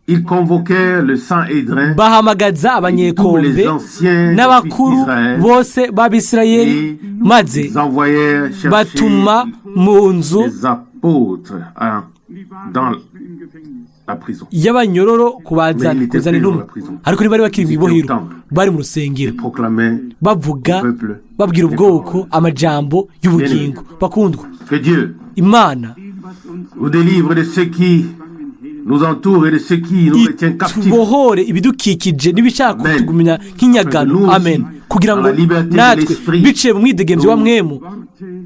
ils convoquèrent le Sanhédrin bahamagaza abanyekombe tous les anciens des n'abakuru fils d'Israël bose b'Abisirayeli, et maze ils envoyèrent chercher batuma mu nzu les apôtres, hein, die waren dans nicht mehr im Gefängnis. la prison. y'abanyororo kubazana Mais ils n'étaient kuzana plus dans intumwa. la prison. Ariko ntibari bakiri mu Ils étaient au ibohero, temple. bari mu rusengero Ils proclamaient bavuga au peuple babwira les ubwoko paroles. amajambo y'ubugingo. Bakundwa, Que Dieu Imana Dem, was uns nous délivre de ceux qui nous entourent et de ceux qui nous retiennent captifs. itubohore ibidukikije n'ibishaka Amen. kutugumya nk'inyagano. Nous aussi, Amen. Kugira dans ngo la liberté de natwe l'esprit, biciye mu mwidegemvyo wa nous mwemu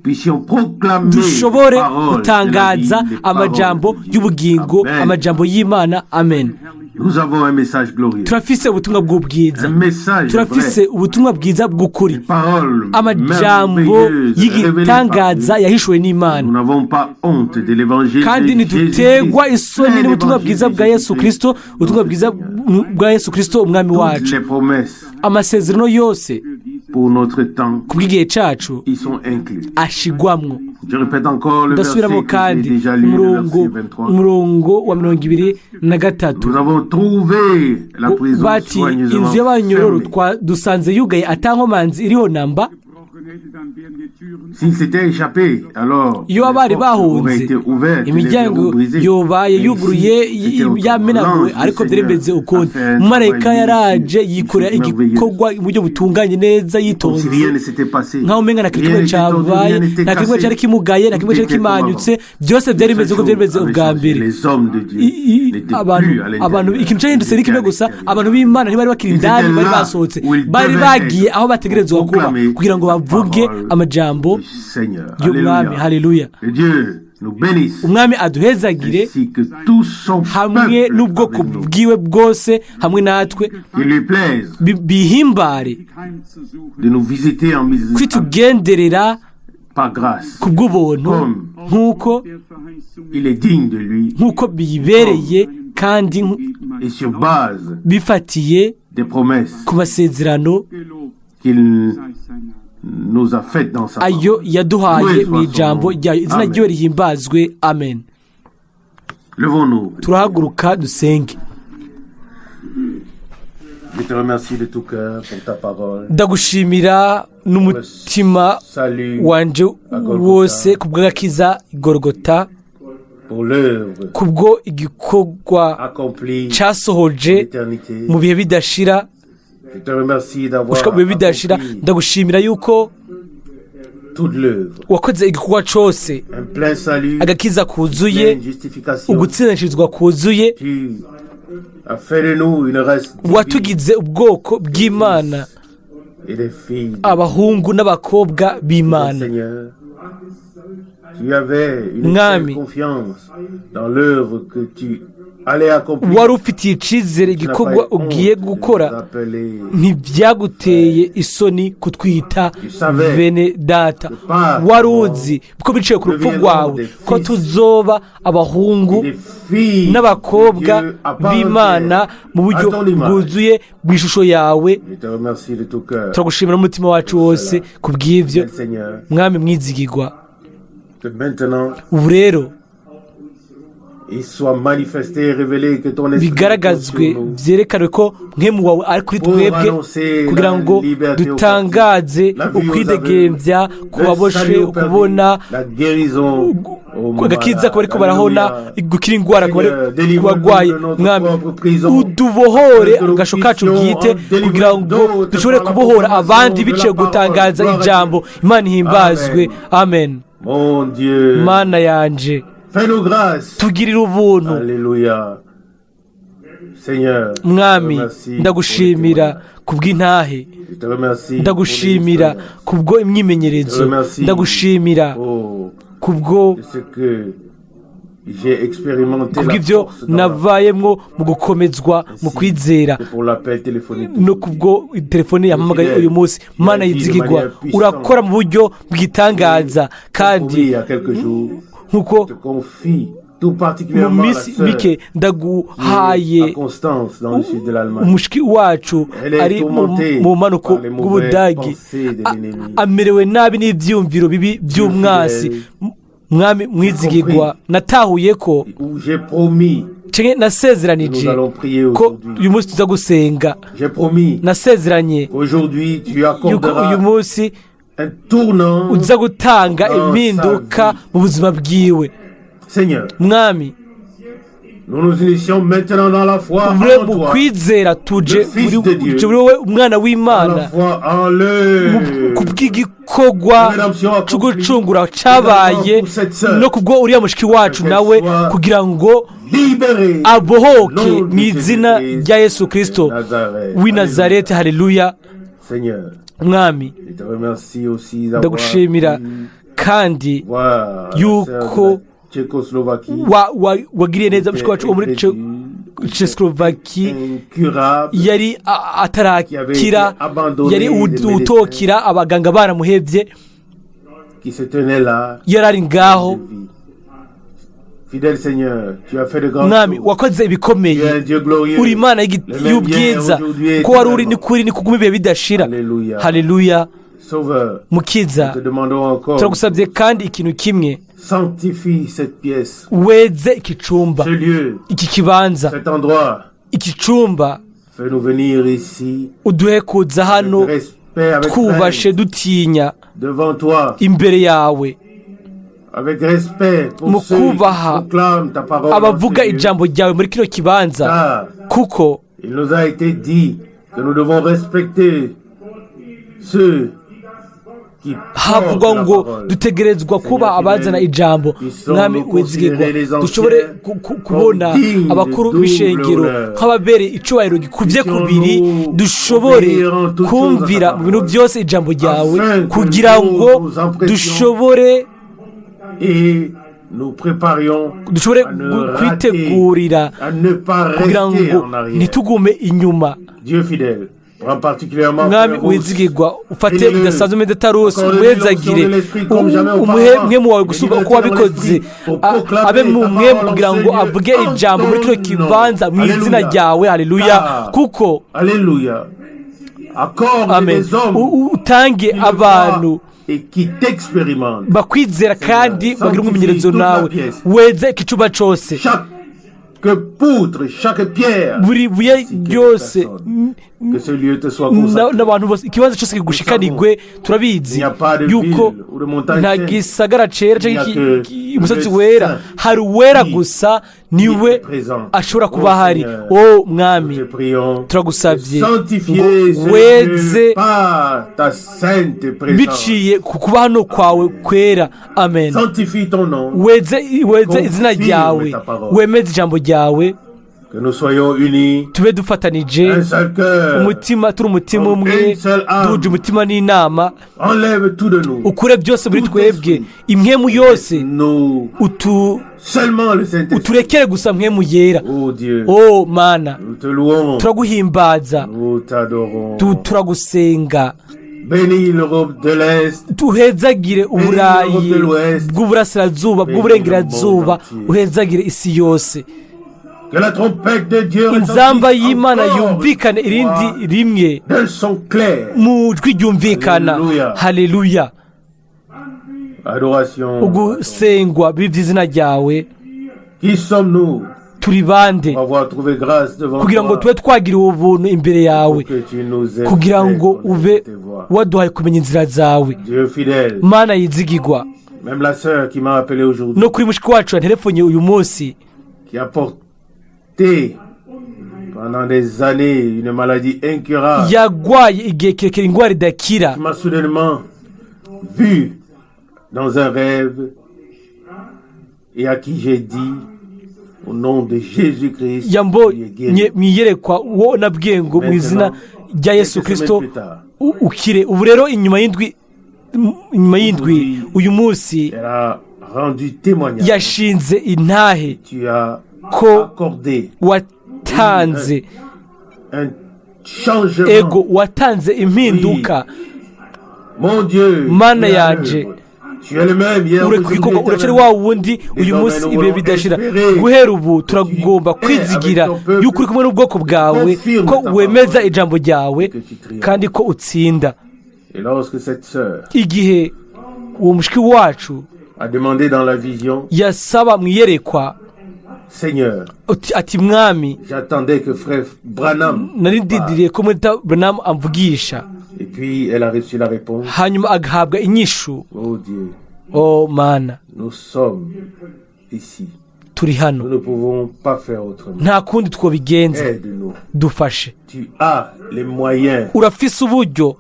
puissions proclamer les dushobore paroles de la vie, gutangaza les paroles amajambo de Dieu. y'ubugingo, Amen. amajambo y'Imana. Amen. Nous avons un message glorieux, Turafise ubutumwa bw'ubwiza, un message turafise vrai, ubutumwa bwiza bw'ukuri, une parole amajambo merveilleuse révélée par Dieu. y'igitangaza yahishuwe Nous n'Imana. n'avons pas honte de l'évangile Kandi de ntitutegwa Jésus-Christ. isoni Plein n'ubutumwa l'évangile bwiza de bwa Yesu Jésus-Christ, Kristo, ubutumwa notre bwiza Seigneur. bwa Yesu Kristo umwami Toutes wacu. les promesses Amasezerano yose Für diese Pour notre temps, Ku bw'igihe cacu, ils sont inclus. ashigwamwo. Je répète encore le verset Ndasubiramo que j'ai kandi déjà lu, le umurongo, verset 23. umurongo wa 23. Nous avons trouvé la prison Bati soigneusement inzu y'abanyororo fermée. Dusanze yugaye, atankomanzi iriho namba. Gebrochen hätte, dann wären die Türen S'ils s'étaient échappés, alors Iyo les abari portes bahunze, auraient été ouvertes, les imiryango verrous brisés. yobaye Mais yuguruye, ici, c'était autrement. yamenaguwe, L'ange du ariko byari Seigneur bimeze a ukundi. fait un Umumarayika travail yaraje, minutieux, yikorera une chose merveilleuse. igikorwa mu buryo butunganye neza, Comme si yitonze, rien ne s'était passé. nkaho umenga nta Rien kimwe n'était tordu, cabaye, rien n'était nta kimwe cassé. cari kimugaye, nta kimwe Tout cari était comme avant. kimanyutse, byose byari bimeze uko byari bimeze Chose ubwa avait changé. mbere. Les hommes de Dieu n'étaient Abantu plus à l'intérieur. abantu, ikintu cyahindutse ni Ils kimwe étaient à gusa: l'extérieur. abantu b'Imana ntibari bakiri Ils indani, étaient bari là basohotse, où ils bari devaient bagiye être aho bategerezwa pour kuba proclamer kugira ngo la bavuge parole amajambo du Seigneur. y'Umwami. Alléluia. Haleluya. Que Dieu nous bénisse Umwami aduhezagire ainsi que tout son hamwe peuple n'ubwoko avec nous. bwiwe bwose hamwe natwe. Qu'il lui plaise Bihimbare dich heimzusuchen. de nous visiter en miséricorde kwitugenderera par grâce. ku bw'ubuntu, Comme nk'uko Der Verheißungen il est digne de lui nk'uko biyibereye kandi et sur base bifatiye des promesses ku masezerano gelobt qu'il sei sein Name. nous a faites dans sa ayo parole. yaduhaye mu ijambo ryayo. Izina Amen. ryiwe rihimbazwe. Amen. Levons-nous. Turahaguruka dusenge. Je te remercie de tout cœur pour ta parole. Ndagushimira n'umutima Salut wanje wose ku bw'agakiza Gorogota, pour l'œuvre kubwo igikorwa accomplie cyasohoje l'éternité. mu bihe bidashira, Je te remercie d'avoir gushika mu bihe bidashira. accompli Ndagushimira yuko toute l'œuvre. wakoze igikorwa cose, Un plein salut, agakiza kuzuye, pleine justification. ugutsindanishirizwa kuzuye. Tu as fait de nous une race divine Watugize ubwoko bw'Imana, et des filles du abahungu n'abakobwa b'Imana. Seigneur. Tu avais une Mwami, telle confiance dans l'œuvre que tu allais accomplir. wari ufitiye icizere Tu n'as pas igikorwa eu honte ugiye de nous gukora, appeler ntibyaguteye isoni kutwita bene data. Wari uzi ko biciye ku rupfu rwawe ko tuzoba abahungu des filles n'abakobwa de Dieu à part b'Imana entière, mu buryo à ton image. bwuzuye, mu ishusho yawe. Je te remercie de tout cœur, Turagushimira n'umutima wacu wose ku bw'ibyo, tel Seigneur, Mwami mwizigirwa. Que maintenant Ubu rero il soit manifesté et révélé que ton esprit est bigaragazwe, sur nous byerekanwe ko mwemu wawe ari kuri pour twebwe, annoncer kugira la ngo liberté aux dutangaze captifs, la vue aux ukwidegembya aveugles, ku le baboshwe, salut aux perdus, kubona la guérison aux agakiza ku bariko malades. barahona, Alléluia. gukira indwara ku Seigneur, délivre-nous bagwayi. de notre Mwami, propre prison, udubohore de nos agasho kacu puissions bwite, en délivrer kugira ngo d'autres dushobore par la kubohora proclamation abandi de la biciye parole. gutangaza Gloire à ijambo. Dieu. Imana ihimbazwe. Amen. Mon Dieu, Mana yanje, fais-nous grâce. tugirire ubuntu. Alléluia. Seigneur, je te Mwami, remercie pour ndagushimira le témoignage. kubw'intahe. Je te remercie pour Ndagushimira l'expérience. kubwo imyimenyerezo. Je te remercie Ndagushimira pour kubwo ce que j'ai expérimenté la kubw'ibyo force dans la navayemwo mu gukomezwa mu kwizera, et pour l'appel téléphonique no kubwo telefone yampamagaye uyu munsi. Mana yizigirwa, urakora mu buryo bw'itangaza, kandi il y a quelques jours, nk'uko je te confie tout mu particulièrement la minsi sœur mike qui est ndaguhaye à Constance dans le sud de l'Allemagne. umushiki wacu Elle est ari tourmentée mu mpanuko par les mauvaises bw'Ubudagi. pensées de l'ennemi. Amerewe nabi n'ibyiyumviro bibi by'umwasi. Mwami mwizigirwa, natahuye ko Où j'ai promis canke nasezeranije Nous allons prier ko aujourd'hui. uyu munsi tuza gusenga. J'ai promis Nasezeranye qu'aujourd'hui tu yuko accorderas uyu munsi un tournant. uza gutanga Dans impinduka sa vie. mu buzima bwiwe. Seigneur, Mwami, nous nous unissons maintenant dans la foi ure en mu toi, kwizera tuje Le Fils muri de Dieu. tuje muri wowe, umwana dans la w'Imana, foi en le ku bw'igikorwa cyo gucungura cyabaye, no kubwo uriya mushiki wacu nawe, kugira ngo libéré abohoke mu izina rya Yesu Kirisito Nazareth. w'i Nazareti. Haleluya. Seigneur, Mwami, je te remercie aussi d'avoir ndagushimira pu kandi voir la yuko sœur de la Tchécoslovaquie wagiriye neza mushiki wacu wo muri Tchekoslovaki incurable yari atarakira, yari utokira, abaganga baramuhebye, qui se tenait là yari ari ngaho de vie. Fidèle Seigneur, tu as fait de grandes Mwami, choses. wakoze Tu es ibikomeye. un Dieu glorieux. Uri Imana Le même hier, y'ubwiza, aujourd'hui et ko wari uri éternellement. n'ukuri ni kuguma ibihe bidashira. Alléluia. Haleluya. Sauveur, Mukiza, nous te demandons encore, turagusabye kandi ikintu kimwe. Sanctifie cette pièce, Weze iki cumba, ce lieu, iki kibanza, cet endroit. Iki cumba. Fais-nous venir ici Uduhe kuza hano avec respect, avec twubashe, crainte dutinya devant toi, imbere yawe, avec respect mu pour ceux qui kubaha proclament ta parole dans abavuga ce lieu. ijambo ryawe muri kino kibanza, Car kuko il nous a été dit que nous devons respecter ceux qui portent havugwa la ngo parole. Dutegerezwa kuba abazana ijambo. Mwami wizigirwa, dushobore kubona abakuru b'ishengero nk'ababereye icubahiro gikubye kubiri, dushobore kumvira mu bintu byose ijambo ryawe, kugira ngo dushobore Et nous préparions dushobore à ne rater, kwitegurira à ne pas kugira rester ngo en arrière. ntitugume inyuma. Dieu fidèle, prends particulièrement Mwami Frère Rousse. wizigirwa, ufate Bénis-le. bidasanzwe Medetarusi, Accorde-lui umwezagire, l'onction de l'esprit comme jamais umuhe auparavant. mwemu wawe gusumba uko wabikoze, abe mu mwemu kugira ngo avuge ijambo muri kino kibanza mu izina ryawe. Haleluya. Car- Kuko Alléluia. Accorde amen des hommes utange qui te abantu croient et qui t'expérimentent. bakwizera kandi bagira umwimenyerezo nawe. Weze igicuba cose, Chaque poutre, chaque pierre, buri buye ainsi que les ryose personnes. Que ce lieu te soit consacré. N'abantu bose, ikibanza cyose kigushikanirwe. Turabizi Il n'y a pas de yuko ville ou de montagne nta sainte. gisagara cera Il n'y a canke que umusozi le wera, Saint hari uwera qui gusa niwe est présent. ashobora Oh kuba ahari. Seigneur, O nous Mwami, te prions turagusabye de sanctifier ngo ce weze lieu par ta sainte présence. biciye ku kuba hano kwawe kwera. Amen. Sanctifie ton nom, Weze, weze izina Confirme ryawe, ta parole. wemeze ijambo ryawe. Que nous soyons unis, Tube dufatanije un seul cœur. umutima, turi umutima Comme umwe, une seule âme. duhuje umutima n'inama. Enlève tout de nous. Ukure byose muri Tout twebwe, esprit. impwemu yose, Nous, seulement le Saint-Esprit. uturekere gusa mpwemu yera. Oh Dieu, O Mana, nous te louons, turaguhimbaza, nous t'adorons. turagusenga. Bénis l'Europe de l'Est, Tuhezagire Uburayi de l'Ouest. bw'uburasirazuba, Bénis bw'uburengerazuba, le monde entier. uhezagire isi yose. Que la trompette de Dieu Inzamba retentisse y'Imana encore yumvikane une irindi fois rimwe d'un son clair. mu jwi ryumvikana. Haleluya. Haleluya. Adoration. Ugusengwa bibe iby'izina ryawe. Qui sommes-nous Turi bande pour avoir trouvé grâce devant kugira ngo toi, tube twagiriwe ubuntu imbere yawe, pour que tu nous aies kugira fait ngo connaître ube tes voies? waduhaye kumenya inzira zawe? Dieu fidèle, Mana yizigirwa, même la sœur qui m'a appelé aujourd'hui, no kuri mushiki wacu yanterefonye uyu munsi, qui a porté pendant des années une maladie incurable, yagwaye igihe kirekire indwara idakira, qui m'a soudainement vu dans un rêve et à qui j'ai dit, au nom de Jésus-Christ, tu es yambonye guéri. mu iyerekwa, uwo nabwiye ngo mu izina rya Yesu Quelques Kirisito semaines plus tard, ukire. Ubu rero inyuma y'indwi uyu munsi elle a rendu témoignage. yashinze intahe Tu as ko accordé watanze un changement. ego, watanze impinduka. Mon Dieu, Mana tu es à yanje, l'œuvre. Tu es le même hier, ureka aujourd'hui, ibikorwa, uracari wa wundi uyu munsi ibihe bidashira. Guhera ubu turagomba kwizigira yuko uri kumwe n'ubwoko bwawe, ko wemeza ijambo ryawe kandi ko utsinda. Et lorsque cette sœur Igihe uwo mushiki wacu a demandé dans la vision, yasaba mu iyerekwa Seigneur, ati: "Mwami, j'attendais que frère Branham nari parle." ndindiriye ko muri Branham amvugisha." Et puis elle a reçu la réponse. Hanyuma agahabwa inyishu. Oh Dieu, O Mana, nous sommes ici. turi hano. Nous ne pouvons pas faire autrement. Nta kundi twobigenza. Aide-nous. Dufashe. Tu as les moyens Urafise uburyo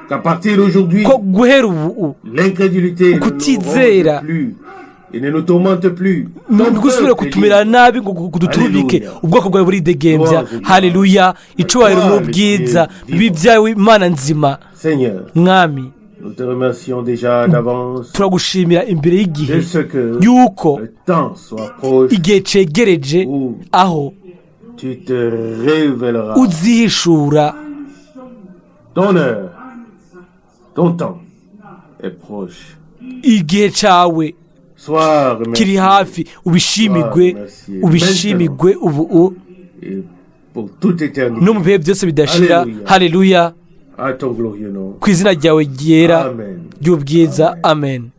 qu'à partir d'aujourd'hui, ko guhera ubu l'incrédulité ne nous Kutizera. ronge plus et ne nous tourmente plus. Ton ntigusubire peuple est kutumira libre. nabi ngo kuduturubike. Haleluya. Ubwoko bwawe buridegembya. Haleluya. Icubahiro n'ubwiza bibe ibyawe, Imana nzima. Seigneur, Mwami, nous te remercions déjà d'avance turagushimira imbere y'igihe de ce que yuko le temps soit proche igihe cegereje où aho tu te révéleras. Uzihishura. Ton heure, ton temps est proche. Igihe cyawe Sois remercié kiri hafi, ubishimigwe, ubishimigwe ubu et pour toute éternité. no mu bihe byose bidashira. Haleluya. Haleluya À ton glorieux nom. ku izina ryawe ryera Amen. ry'ubwiza. Amen.